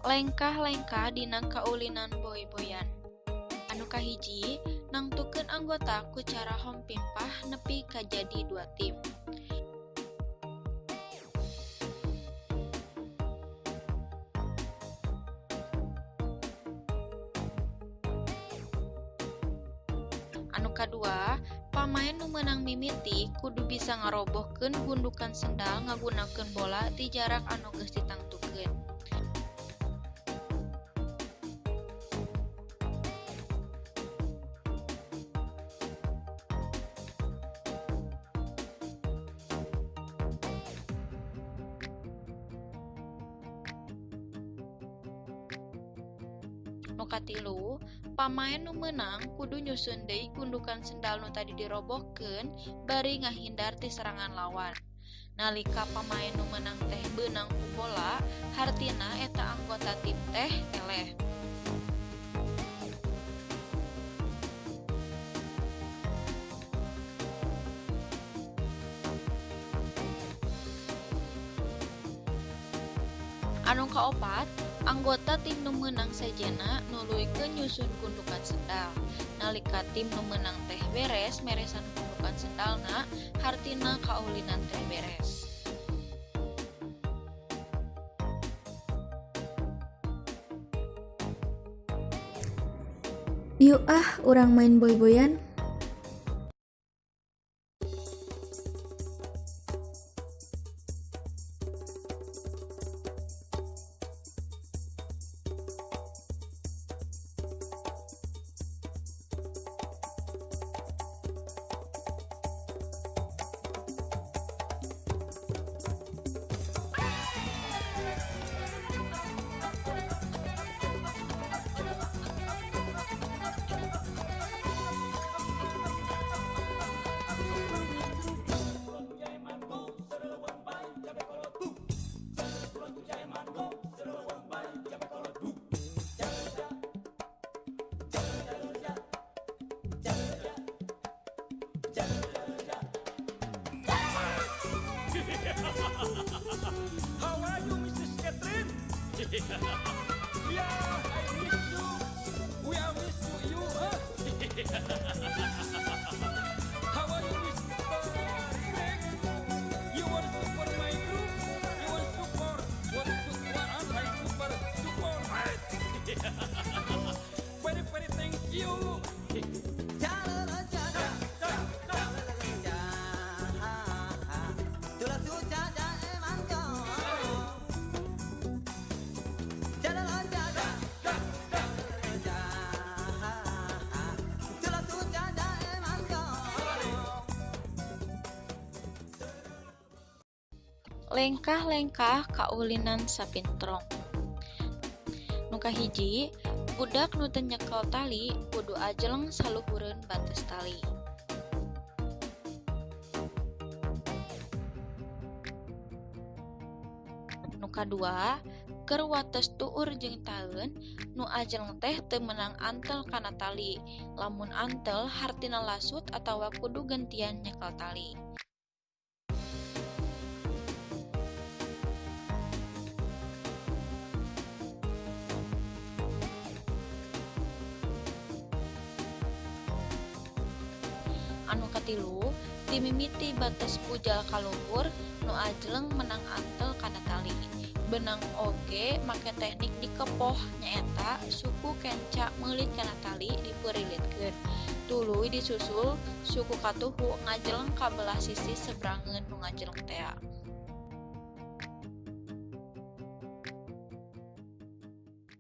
Lengkah-lengkah dina kaulinan boy-boyan. Anu kahiji, nangtukeun anggota ku cara hompimpah nepi ka jadi dua tim. Anu kadua, pamaen nu meunang mimiti kudu bisa ngarobohkeun gundukan sendal ngagunakeun bola ti jarak anu geus ditangtukeun. Nu katilu, pamaen nu meunang kudu nyusun deui gundukan sendal nu tadi dirobohkeun bari ngahindar ti serangan lawan. Nalika pamaen nu meunang teh beunang ku bola, hartina eta anggota tim teh eleh. Anu kaopat, anggota tim nu meunang sejenna nuluykeun nyusun gundukan sendal. Nalika tim nu meunang teh beres meresan gundukan sendalna, hartina kaulinan teh beres. Yuk ah, urang main boy-boyan. How are you, Mrs. Catherine? Yeah, I miss you. We are miss you, huh? How are you, Mr. Greg? You want support my group? You want support? Want support? I super support. Very, very thank you. Lengkah-lengkah kaulinan sapintrong. Nu kahiji, budak nu teu nyekel tali kudu ajeleng saluhureun bates tali. Nu kadua, keur wates tuur jeung taeun, nu ajeleng teh teu meunang antel kana tali. Lamun antel hartina lasut atawa kudu gentian nyekel tali. Anu katilu, dimimiti bates bujal ka luhur, nu ajeleng menang antel kana tali. Benang oge make teknik dikepoh nyaeta suku kenca meulit kana tali dipeurilitkeun. Tuluy disusul suku katuhu ngajeleng ka belah sisi sebrangeun nu ngajeleng tea.